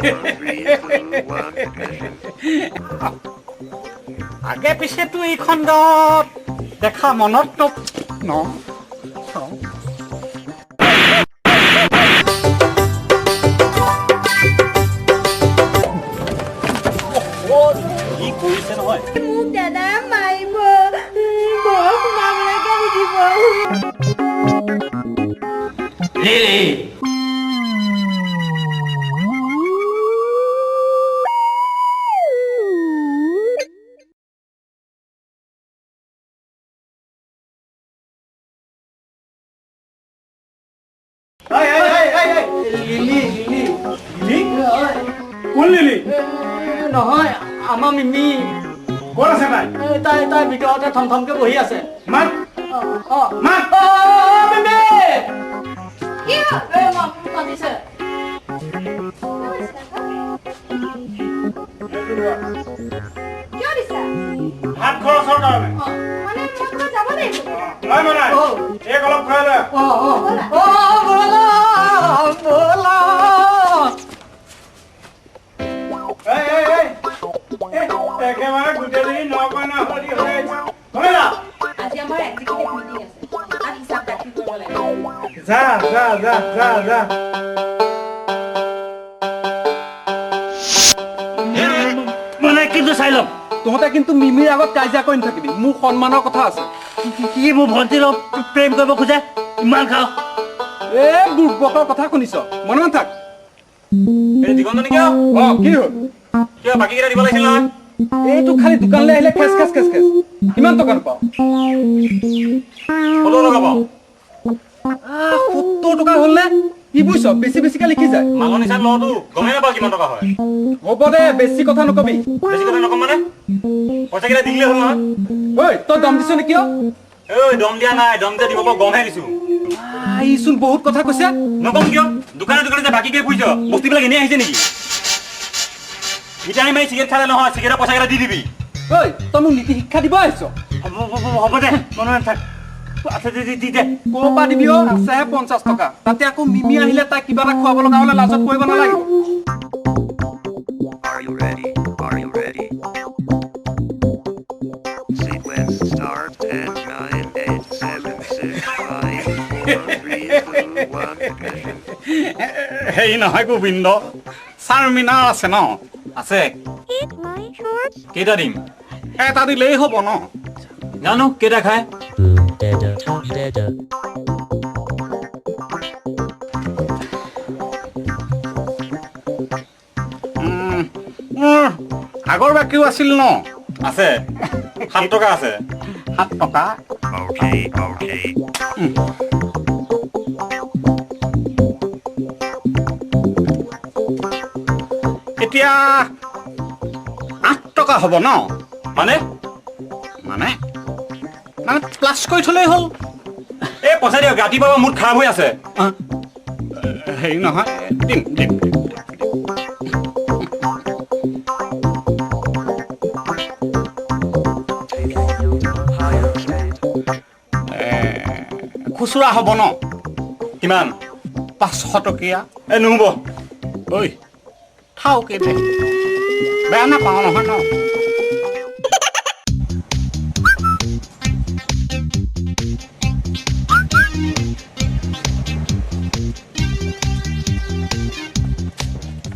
3, 2, 1, ignition. আগে পিছেতো এইখন গাঁৱত দেখা মনত ন চাওঁ। কি কৰিছে নহয়? মোক দাদা মাৰিব, ঘৰ সোমাবলৈকে নিদিব। লিলি। লিলি, লিলি, লিলি, কোন লিলি? নহয়, আমাৰ মিমি। ক'ত আছে তাই? তাই তাই ভিতৰতে থম থমকে বহি আছে। মাত। অ। মাত। অ, মিমি। কি হ'ল? এই মাতিছে। কিয় দিছা? ভাত খৰচৰ কাৰণে। মানে মই ক'ৰবাত যাব লাগিব? নাই মানে অ। এক অলপ খুৱাই লৈ আহ। অ অ অ, ব'লা ব'লা। এই এই এই এই, একেবাৰে গোটেইজনী নকইনা সৰি হৈ আহিছে। ব'লা। আজি আমাৰ এক্সিকিউটিভ মিটিং আছে, তাত হিচাপ দাখিল কৰিব লাগিব। যা যা যা যা যা। মানে কিন্তু চাই ল'ম। তহঁতে কিন্তু মিমিৰ আগত কাজিয়া কৰি নাথাকিবি, মোৰ সন্মানৰ কথা আছে। কি, মোৰ ভণ্টিৰ লগত প্ৰেম কৰিব খোজে? ইমান খাওঁ। এ বুৰ্বকৰ কথা শুনিছ, মনে মনে থাক। এই দিগন্ত নেকি? অ, কি হ'ল? কিয়, বাকী কেইটা দিব লাগিছিল নহয়। এইটো খালি দোকানলৈ আহিলে খেচ খেচ খেচ খেচ। কিমান টকা পাওঁ? 70 টকা পাওঁ। 70 টকা হ'ল নে? কি বুজিছ, বেছি বেছিকে লিখি যায়। মালৰ নিচাত লওঁতো গমেই নাপাওঁ কিমান টকা হয়। হ'ব দে, বেছি কথা নকবি। বেছি কথা নকম মানে? পইচা কেইটা দিলে হ'ল নহয়। ঐ, তই দম দিছ নেকি? অ। ঐ, দম দিয়া নাই, দম যে দিব পাৰো গমহে দিছো। ইচোন বহুত কথা কৈছে। নকম কিয়? দোকানে দোকানে যে বাকীকে ফুৰিছ, বস্তুবিলাক এনেই আহিছে নেকি? মিঠাই মাৰি চিগাৰেট খালে নহয়, চিগাৰেটৰ পইচা কেইটা দি দিবি। ঐ, তই মোক নীতি শিক্ষা দিব আহিছ? হ'ব হ'ব হ'ব দে, মনে মনে থাক। আচ্ছা, দি দি দে। ক'ৰ পৰা দিবি? অ, আছেহে 50 টকা। তাতে আকৌ মিমি আহিলে তাই কিবা এটা খুৱাব লগা হ'লে লাজত পৰিব নালাগিব। Are you ready? Are you ready? Sequence start 10, 9, 8, 7, 6, 5, 4, 3, 2, 1, ignition. হেৰি নহয় গোবিন্দ, চাৰমিনাৰ আছে ন? আছে। কেইটা দিম? এটা দিলেই হ'ব ন? জানো কেইটা খায়। মোৰ আগৰ বাকীও আছিল ন? আছে, 7 টকা আছে। 7 টকা। Okay, okay. এতিয়া 8 টকা হ'ব ন? মানে? মানে মানে প্লাছ কৰি থ'লেই হ'ল। এই পইচা দিয়ক, ৰাতিপুৱা পৰা মুড খাৰাপ হৈ আছে। হেৰি নহয়, দিম দিম দিম। Taking you to a higher state. খুচুৰা হ'ব ন? কিমান? 500 টকীয়া। এই নহ'ব। ঐ থাওক, দে, বেয়া নাপাওঁ নহয় ন?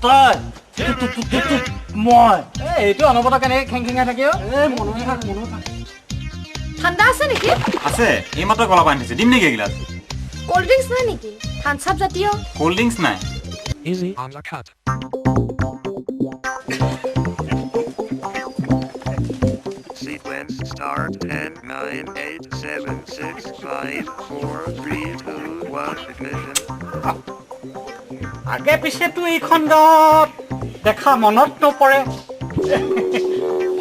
তই তু- তু- তু- তু- মই এই এইটো অনবৰত কেনেকে খেং খেঙাই থাকে অ? এ মনে থাক, মনে থাক। ঠাণ্ডা আছে নেকি? আছে, এইমাত্ৰ কলা পানী দিছে। দিম নেকি এগিলাচ? কল্ড ড্ৰিংকছ নাই নেকি? থামছ আপ জাতীয়? কল্ড ড্ৰিংকছ নাই। Easy on the cut. Sequence start 10, 9, 8, 7, 6, 5, 4, 3, 2, 1, ignition. আগে পিছেতো এইখন গাঁৱত দেখা মনত নপৰে।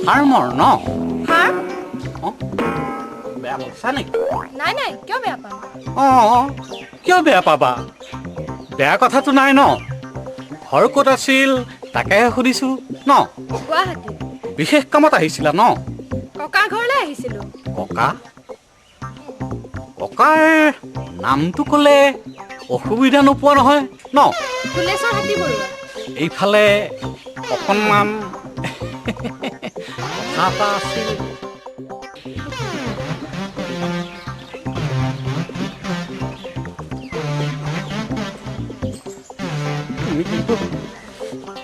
ফাৰ্মৰ ন? ফাৰ্ম। অ, বেয়া পাইছা নেকি? নাই নাই, কিয় বেয়া পাম? অঁ, কিয় বেয়া পাবা? বেয়া কথাটো নাই ন? ঘৰ ক'ত আছিল তাকেহে সুধিছো ন? গুৱাহাটী। বিশেষ কামত আহিছিলা ন? ককাৰ ঘৰলৈ আহিছিলো। ককা? ককাৰ নামটো ক'লে অসুবিধা নোপোৱা নহয় ন? ফুলেশ্বৰ হাতী বৰুৱা। এইফালে অকণমান কথা এটা আছিল।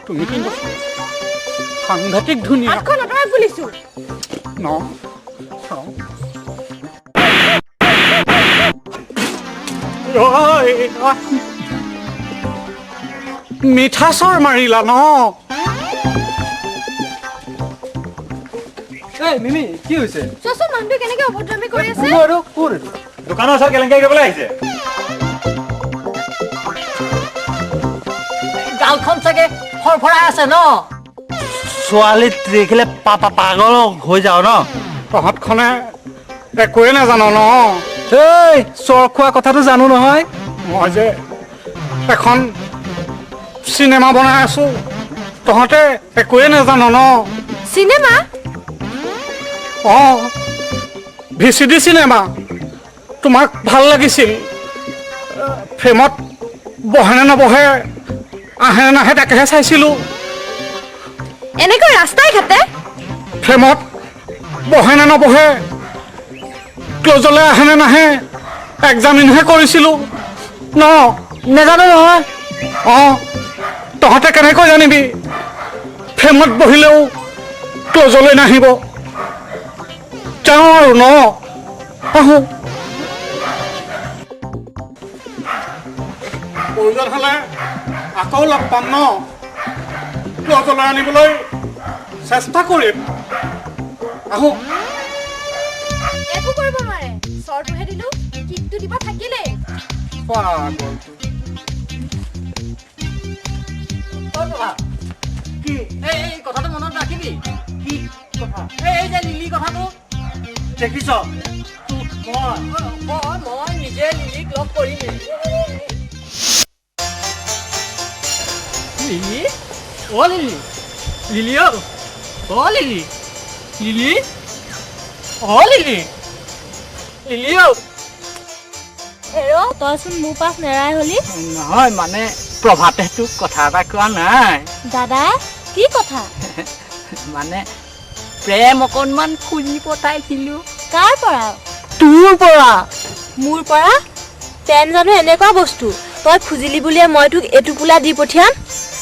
তুমি কিন্তু সাংঘাতিক ধুনীয়া। হাতখন আঁতৰাই বুলিছো। ন মিঠা চৰ মাৰিলা ন? এই মিমি, কি হৈছে? চোৱাচোন মানুহটোৱে কেনেকে অভদ্ৰামি কৰি আছে। দোকানৰ ওচৰত কেলেংকাৰী কৰিবলৈ আহিছে। গালখন চাগে ফৰফৰাই আছে ন? ছোৱালী দেখিলে পাগল হৈ যাও ন? তহঁতখনে একোৱে নাজান ন? এই চৰ খোৱা কথাটো জানো নহয়। মই যে এখন চিনেমা বনাই আছো, তহঁতে একোৱে নাজান ন? চিনেমা? অঁ, ভিচিডি চিনেমা। তোমাক ভাল লাগিছিল, ফ্ৰেমত বহে নে নবহে, আহে নে নাহে তাকেহে চাইছিলোঁ। এনেকৈ ৰাস্তাই ঘাটে ফ্ৰেমত বহে নে নবহে, ক্লজলৈ আহে নে নাহে এক্সামিনহে কৰিছিলোঁ ন? নাজানো নহয়। অঁ, তহঁতে কেনেকৈ জানিবি? ফ্ৰেমত বহিলেও ক্লজলৈ নাহিব। যাওঁ আৰু ন, আহোঁ। প্ৰয়োজন হ'লে আকৌ লগ পাম ন? ক্লজলৈ আনিবলৈ চেষ্টা কৰিম। আহোঁ। একো কৰিব নোৱাৰে, চৰটোহে দিলো, কিকটো দিব থাকিলেই। পাগলটো। কি এই কথাটো মনত ৰাখিবি। কি কথা? এই যে লিলি কথাটো দেখিছ? মই নিজে লিলিক লগ কৰিম। লিলি, অ লিলি, লিলি অ, অ লিলি, লিলি, অ লিলি, লিলি অ। হেৰ, তইচোন মোৰ পাছ নেৰাই হলি। নহয় মানে প্ৰভাতে তোক কথা এটা কোৱা নাই। দাদা, কি কথা? মানে প্ৰেম অকণমান খুজি পঠাইছিলো। কাৰ পৰা? তোৰ পৰা। মোৰ পৰা? প্ৰেম জানো এনেকুৱা বস্তু, তই খুজিলি বুলিয়ে মই তোক এটোপোলা দি পঠিয়াম?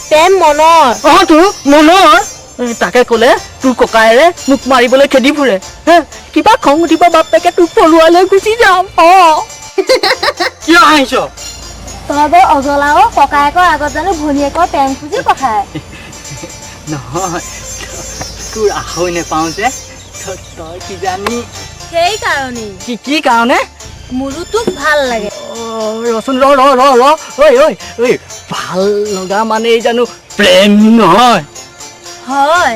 প্ৰেম মনৰ। অঁ, তোৰ মনৰ। তাকে ক'লে তোৰ ককায়েৰে মোক মাৰিবলৈ খেদি ফুৰে। হে, কিবা খং উঠিব বাপেকে তোক পলুৱালৈ গুচি যাম। অঁ, কিয় হাঁহিছ? তই বৰ অজলাও, ককায়েকৰ আগত জানো ভনীয়েকৰ প্ৰেম খুজি পঠায়? নহয়, তোৰ আখৈ নেপাওঁ যে তই কিজানি সেইকাৰণেই। কি কি কাৰণে? মোৰো তোক ভাল লাগে। ৰচোন, ৰ ৰ ৰ ৰ, ঐ ঐ ঐ, ভাল লগা মানেই জানো প্ৰেম নহয়? হয়।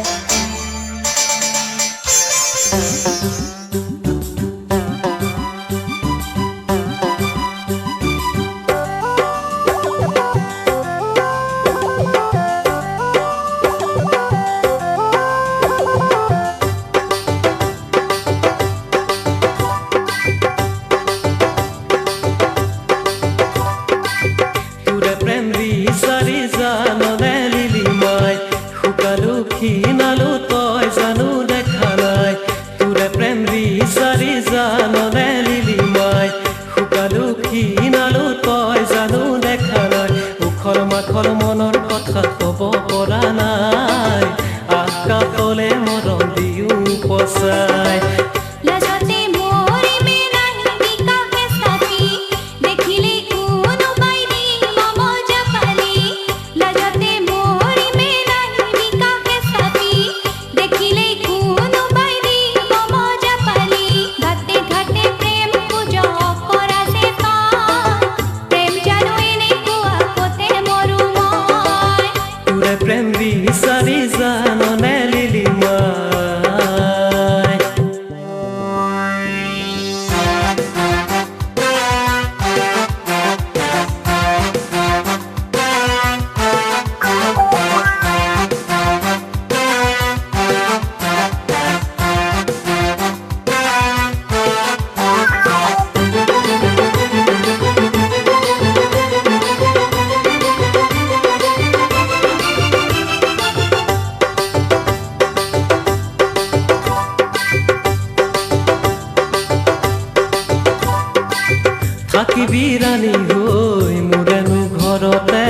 থাকিবি ৰাণী হৈ মোৰেনো ঘৰতে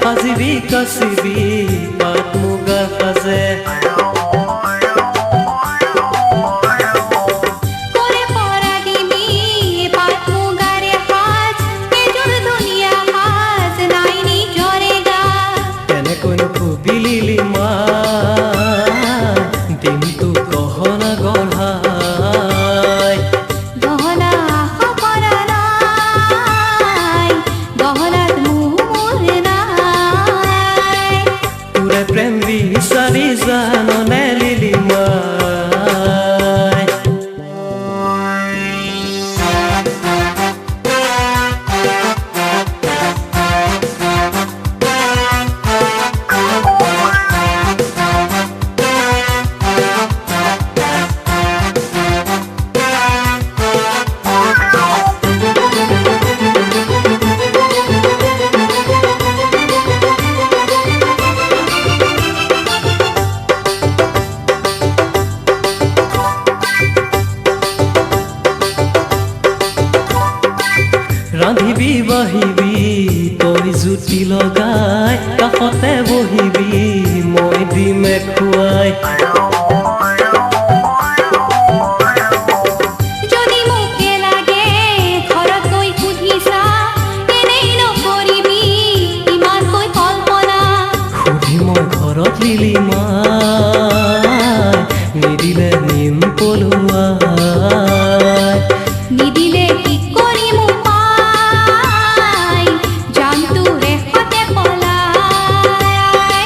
সাজিবি কাচিবি পাট মুগাৰ সাজে। দিনটো গহনা গঢ়াই গহনা কৰা নাই, গহনাত মোৰ নাই। তোৰে প্ৰেম বিচাৰি জাননে লিলিমাই। ৰান্ধিবি বাঢ়িবি তই জুতি লগাই কাষতে বহিবি মই দিমে খুৱাই। যদি মোকে লাগে ঘৰত গৈ সুধিছা, এনেই নকৰিবি ইমানকৈ কল্পনা। সুধি মই ঘৰত লিলিমাই নিদিলে নিম পলুৱাই। নিদিলে কি কৰিম উপায়, যাম তোৰে সতে পলাই।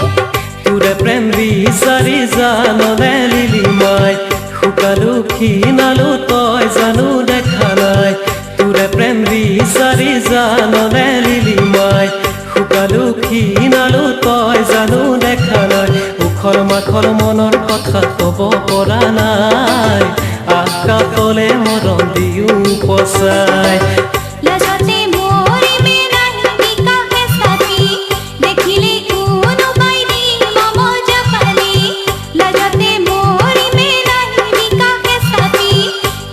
তোৰে প্ৰেম বিচাৰি জাননে লিলিমাই, শুকালো ক্ষীণালো তই জানো দেখা নাই। তোৰে প্ৰেম বিচাৰি জাননে লিলিমাই, শুকালো ক্ষীণালো তই জানো দেখা নাই। উখল মাখল মনৰ কথা ক'ব পৰা নাই, আকাশলে মৰম দিও পচাই। লাজতে মৰিমে নাহিবি কাষে চাপি, দেখিলে কোনোবাই দিব মজা পালি। লাজতে মৰিমে নাহিবি কাষে চাপি,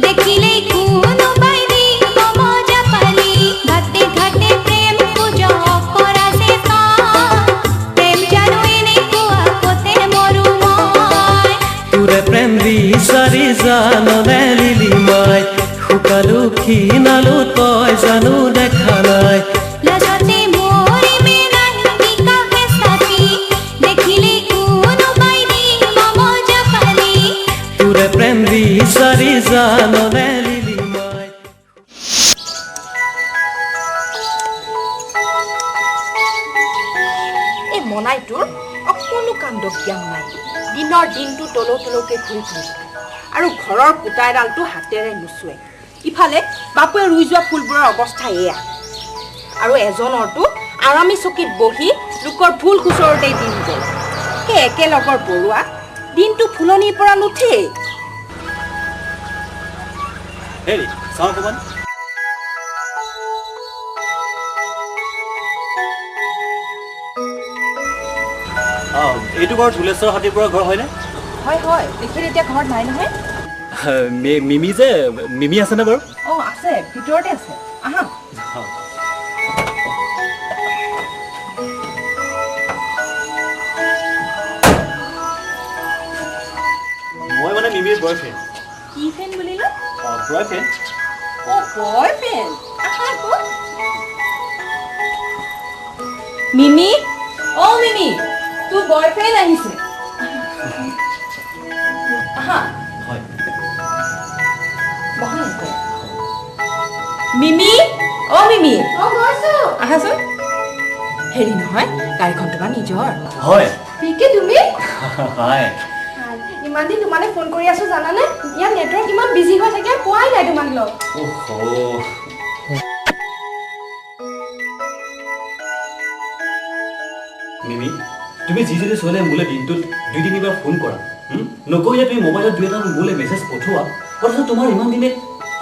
দেখিলে কোনোবাই দিব মজা পালি। ঘাটে ঘাটে প্ৰেম পূজা কৰা যে তই, প্ৰেম জানো এনেকুৱা কতে মৰো মই। তোৰে প্ৰেম বিচাৰি জাননে লিলিমাই, শুকালো ক্ষীণালো তই জানো দেখা নাই। লাজতে মৰিমে নাহিবি কাষে চাপি, দেখিলে কোনোবাই দিব মজা পালি। তোৰে প্ৰেম বিচাৰি জাননে লিলিমাই। এই মনাইটোৰ অকণো কাণ্ড জ্ঞান নাই, দিনৰ দিনটো তলৌ তলৌকে ঘূৰি ফুৰে আৰু ঘৰৰ পোতাইডালটো হাতেৰে নুচুৱে। ইফালে বাপুৱে ৰুই যোৱা ফুলবোৰৰ অৱস্থা এয়া, আৰু এজনৰতো আৰামী চকীত বহি লোকৰ ফুল খুচৰোতেই দিন গ'ল। সেই একেলগৰ বৰুৱা দিনটো ফুলনিৰ পৰা নুঠেই। হেৰি চাওঁ অকণমান। অঁ, এইটো ঘৰ ধুলেশ্বৰ হাতীপুৰৰ ঘৰ হয়নে? হয় হয়, তেখেত এতিয়া ঘৰত নাই নহয়। মিমি যে, মিমি আছেনে বাৰু? অঁ আছে, ভিতৰতে আছে, আহা। মই মানে মিমিৰ বয়ফ্ৰেণ্ড। কি ফ্ৰেণ্ড বুলিলা? বয়ফ্ৰেণ্ড। অ' বয়ফ্ৰেণ্ড, আহা আকৌ। মিমি, অ' মিমি, তোৰ বয়ফ্ৰেণ্ড আহিছে, আহা। হয়। বহা আকৌ। মিমি, অ' মিমি। অ' গৈছো। আহাচোন। হেৰি নহয়, গাড়ীখন তোমাৰ নিজৰ? হয়। পিকে তুমি? হয়। ইমান দিন তোমালৈ ফোন কৰি আছো জানানে? ইয়াত নেটৱৰ্ক ইমান বিজি হৈ থাকে, পোৱাই নাই তোমাক লগ। অহ। মিমি, তুমি যিজনী ছোৱালীয়ে মোলৈ দিনটোত দুই তিনিবাৰ ফোন কৰা, নকৰিলে তুমি মোবাইলত দুই এটা মোলৈ মেছেজ পঠোৱা, অথচ তোমাৰ ইমান দিনে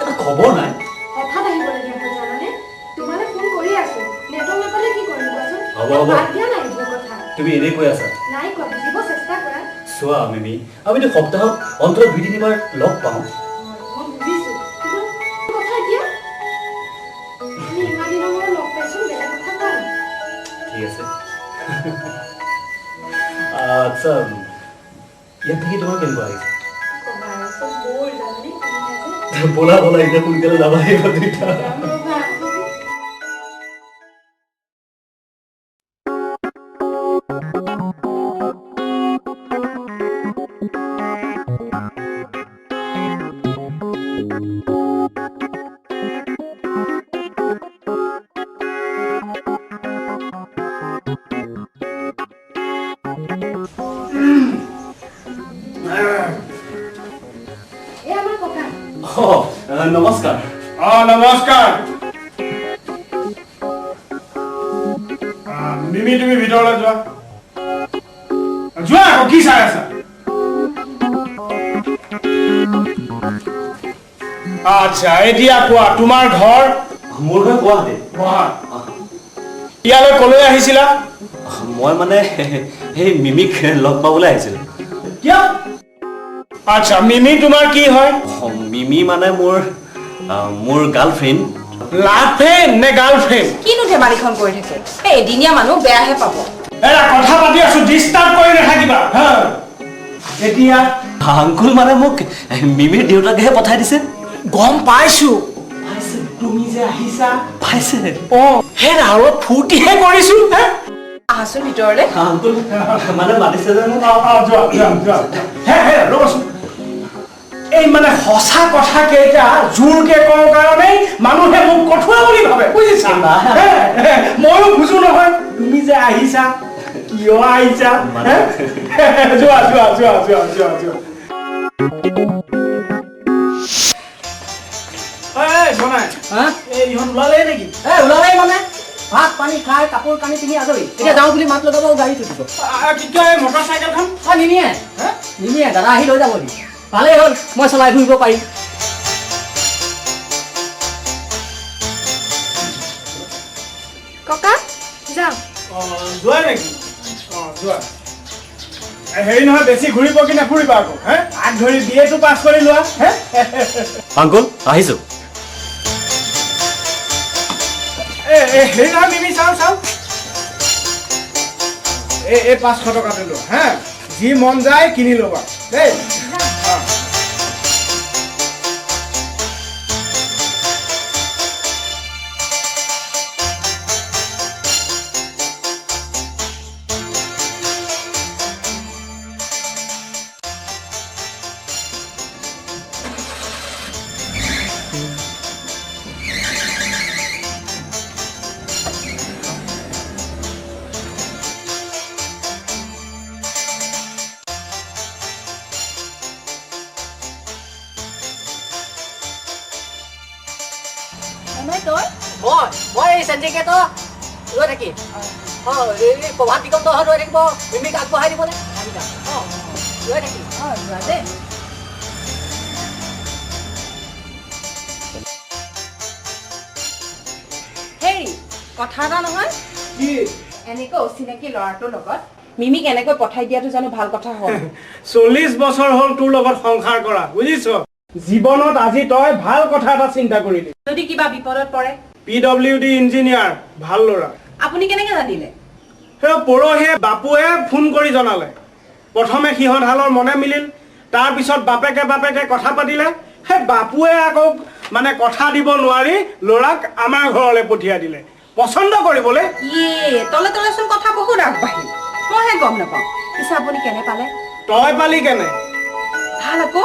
এটা খবৰ নাই। হঠাৎ আহিবলগীয়া হ'ল জানানে? তোমালৈ ফোন কৰি আছো, নেটৱৰ্ক নাপালে কি কৰিম কোৱাচোন? হ'ব হ'ব, বাদ দিয়া নাই এইবোৰ কথা। তুমি এনেই কৈ আছা। নাই কোৱা, বুজিব চেষ্টা কৰা। চোৱা মিমি, আমিতো সপ্তাহত অন্তত দুই তিনিবাৰ লগ পাওঁ। মই বুজিছো, কিন্তু কথা এতিয়া আচ্ছা, ইয়াত থাকি তোমাৰ কেনেকুৱা লাগিছে? ব'লা ব'লা, এতিয়া সোনকালে যাব লাগিব দুইটা। নমস্কাৰ। অ নমস্কাৰ। মিমি, তুমি ভিতৰলৈ যোৱা, যোৱা আকৌ, কি চাই আছা? আচ্ছা, এতিয়া কোৱা, তোমাৰ ঘৰ? মোৰ ঘৰ গুৱাহাটী। গুৱাহাটী। ইয়ালৈ কলৈ আহিছিলা? মই মানে সেই মিমিক লগ পাবলৈ আহিছিলো। কিয়? আচ্ছা, মিমি তোমাৰ কি হয়? মিমি মানে মোৰ মোৰ গাৰ্লফ্ৰেণ্ড। লাভফ্ৰেণ্ড নে গাৰ্লফ্ৰেণ্ড? কিনো ধেমালিখন কৰি থাকে, এই এদিনীয়া মানুহ বেয়াহে পাব। এৰা, কথা পাতি আছো, ডিষ্টাৰ্ব কৰি নাথাকিবা। হা, এতিয়া আংকুল মানে মোক মিমিৰ দেউতাকেহে পঠাই দিছে। গম পাইছো, তুমি যে আহিছা। পাইছে? অ, হেৰা, অলপ ফূৰ্তিহে কৰিছো। হে, আহাচোন ভিতৰলে। আংকুল মানে মাতিছে যে। অ অ, যোৱা যোৱা যোৱা। হে হে, ৰ'বাচোন। এই মানে সঁচা কথা কেইটা জোৰকে কওঁ কাৰণেই মানুহে মোক কঠোৱা বুলি ভাবে, বুজিছা? ময়ো বুজো নহয় তুমি যে আহিছা, কিয় আহিছা। যোৱা যোৱা যোৱা যোৱা যোৱা যোৱা। ওলালেই নেকি? ওলালেই মানে ভাত পানী খাই কাপোৰ কানি পিন্ধি আজৰি। এতিয়া যাওঁ বুলি মাত লগাব, গাড়ী থৈ দিব। কি কয়, মটৰ চাইকেলখন? নিনিয়ে নিনিয়ে, দাদা আহি লৈ যাবহি। ভালেই হ'ল, মই চলাই ফুৰিব পাৰিম। ককা যাওঁ। অ যোৱা নেকি? অ যোৱা। হেৰি নহয়, বেছি ঘূৰি পকি নাফুৰিবা আকৌ। হে, আগ ধৰি বি এটো পাছ কৰি লোৱা। হে আংকুল, আহিছো। হেৰি নহয় মিমি, চাওঁ চাওঁ, এই 500 টকাটো লোৱা। হে, যি মন যায় কিনি ল'বা দেই। মই এই চেণ্ডিকেটৰ ৰৈ থাকিম। অ, এই প্ৰভাত দিগন্ত ৰৈ থাকিব, মিমিক আগবঢ়াই দিবলৈ। আমি যাম। অ, ৰৈ থাকিম। অ যোৱা দেই। হেৰি, কথা এটা নহয়। কি? এনেকৈ অচিনাকি ল'ৰাটোৰ লগত মিমিক এনেকৈ পঠাই দিয়াটো জানো ভাল কথা হ'ল? 40 বছৰ হ'ল তোৰ লগত সংসাৰ কৰা, বুজিছ? জীৱনত আজি তই ভাল কথা এটা চিন্তা কৰিলি। যদি কিবা বিপদত পৰে? PWD engineer, ভাল ল'ৰা। আপুনি কেনেকে জানিলে? সেই পৰহিয়ে বাপুৱে ফোন কৰি জনালে। প্ৰথমে সিহঁত হালৰ মনে মিলিল, তাৰপিছত বাপেকে বাপেকে কথা পাতিলে। সেই বাপুৱে আকৌ মানে কথা দিব নোৱাৰি ল'ৰাক আমাৰ ঘৰলৈ পঠিয়াই দিলে পচন্দ কৰিবলৈ। ইয়ে, তলে তলেচোন কথা বহুত আগবাঢ়িল, মইহে গম নাপাওঁ। পিছে আপুনি কেনে পালে? তই পালি কেনে? ভাল আকৌ,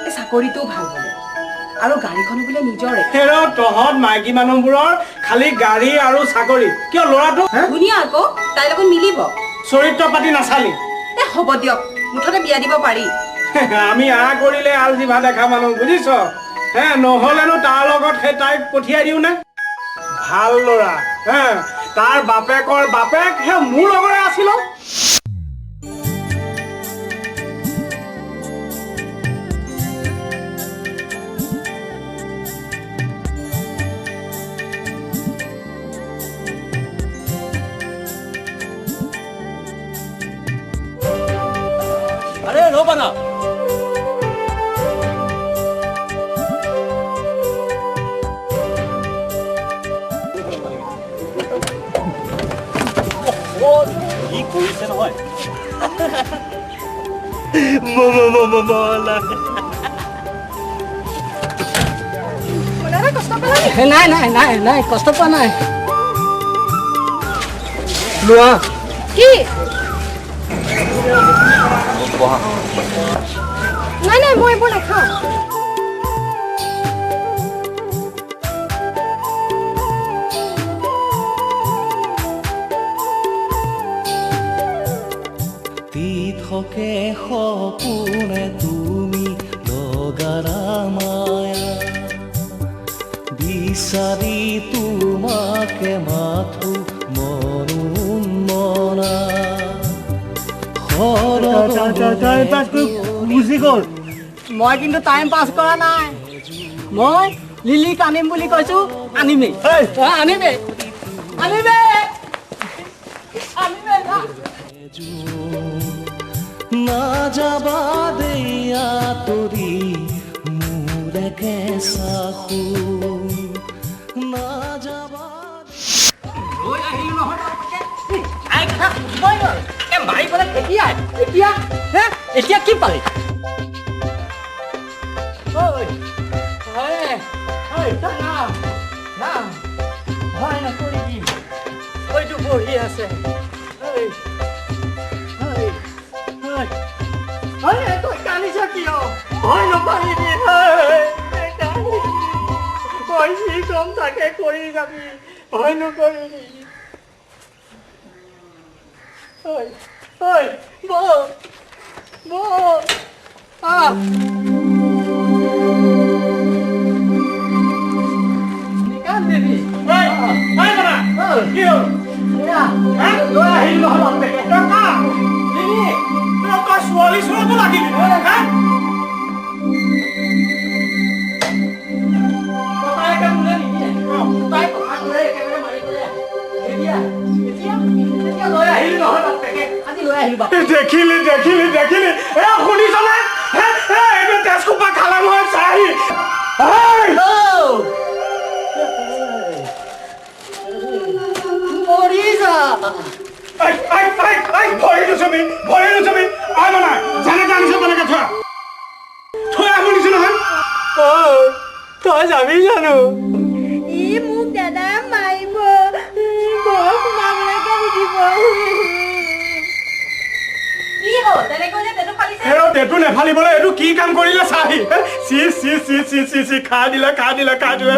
এই চাকৰিটোও ভাল বোলে, আৰু গাড়ীখনো বোলে নিজৰে। হেৰ, তহঁত মাইকী মানুহবোৰৰ খালি গাড়ী আৰু চাকৰি। কিয় ল'ৰাটো ধুনীয়া আকৌ, তাইৰ লগত মিলিব। চৰিত্ৰ পাতি নাচালি? এ হ'ব দিয়ক, মুঠতে বিয়া দিব পাৰি। আমি আ কৰিলে আল জিভা দেখা মানুহ, বুজিছ? হে, নহ'লেনো তাৰ লগত সেই তাইক পঠিয়াই দিওঁ নে? ভাল ল'ৰা হে, তাৰ বাপেকৰ বাপেক হে মোৰ লগৰে আছিল। আৰে ৰ'বা না, কি কৰিছে নহয়। নাই নাই নাই নাই, কষ্ট পোৱা নাই। লোৱা কি? নাই নাই, মই এইবোৰ নাখাওঁ। তীৰ্থকে সপোনে তুমি লগাৰা মায়া, বিচাৰি তোমাকে মাথো মনোন্মনা। গুচি গ'ল। মই কিন্তু টাইম পাছ কৰা নাই। মই লিলিক আনিম বুলি কৈছো, আনিমেই, আনিমেই, আনিমেই, আনিমেই। নাযাবা দেয়া তৰি মোৰে কেঁচা সোণ, নাযাবা। লৈ আহিলো নহয়, আই কথা সুধিবই নোৱাৰো। মাৰি পেলাই খেদিয়াই এতিয়া হে, এতিয়া কি পালি? ভয় নকৰিবি, ঐটো বহি আছে। তই কান্দিছ কিয়? ভয় নকৰিবি, মই যি কম তাকে কৰি যাবি, ভয় নকৰিবি। ঐ বল বল, আহ নিকান্দিবি। কি হ'ল? লৈ আহিলো নহয় বাপেকে। তই ছোৱালী চোৱাটো লাগিবি? দেখিলি দেখিলি দেখিলি, এ শুনিছনে? এইটো তেজকোপা খালা নহয় চাহি। মৰি যা। ভৰি নুচুবি, ভৰি নুচুবি। আই মনা, যেনেকে আনিছ তেনেকে থোৱা, থৈ আহো দিছো নহয়। তই যাবি জানো? ই মোক দাদা মাৰিব, ঘৰ সোমাবলৈকে নিদিব। টেটু নেফালিবলৈ এইটো কি কাম কৰিলে চাহি? C C C C C C, খাই দিলে, খাই দিলে, খাই দিলে।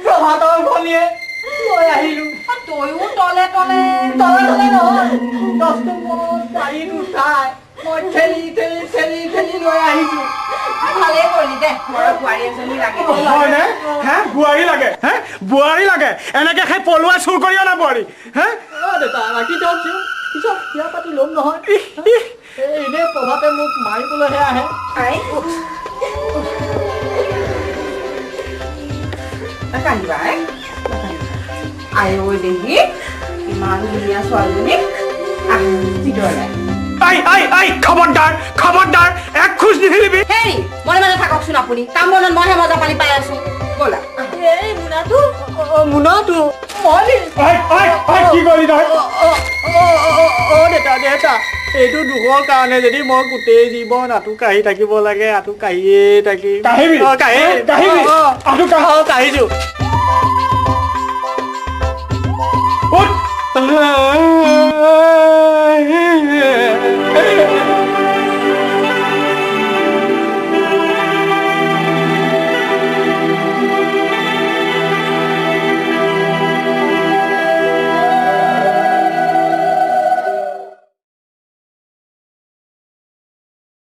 প্ৰভাতৰ ভনীয়ে লৈ আহিলো। তয়ো তলে তলে তলে তলে নহয়, দহটো মনত গাড়ীত উঠাই মই ঠেলি ঠেলি ঠেলি ঠেলি লৈ আহিছো। ভালেই কৰিলি দে, ঘৰৰ বোৱাৰী এজনী লাগে। হয়নে? হে বোৱাৰী লাগে, হে বোৱাৰী লাগে। এনেকে সেই পলুৱাই চুৰ কৰি অনা বোৱাৰী। হে অ দেউতা, ৰাখি থওকচোন, পিছত বিয়া পাতি ল'ম নহয়। এই এনেই প্ৰভাতে মোক মাৰিবলৈহে আহে। নাকান্দিবা, আই ঐ দেহি, ইমান ধুনীয়া ছোৱালীজনী। আহ ভিতৰলৈ। I I I, খবৰদাৰ খবৰদাৰ, এক খোজ নিহিলিবি। হেৰি মনে মনে থাককচোন আপুনি, কাম বনত মইহে মজা পানী পাই আছো। ব'লা। হেৰি মোনাটো, মোনাটো মই কি কৰিলি তই? অ দেউতা দেউতা, এইটো দুখৰ কাৰণে যদি মই গোটেই জীৱন আঁঠু কাঢ়ি থাকিব লাগে, আঁঠু কাঢ়িয়ে থাকিম। কাঢ়িছো।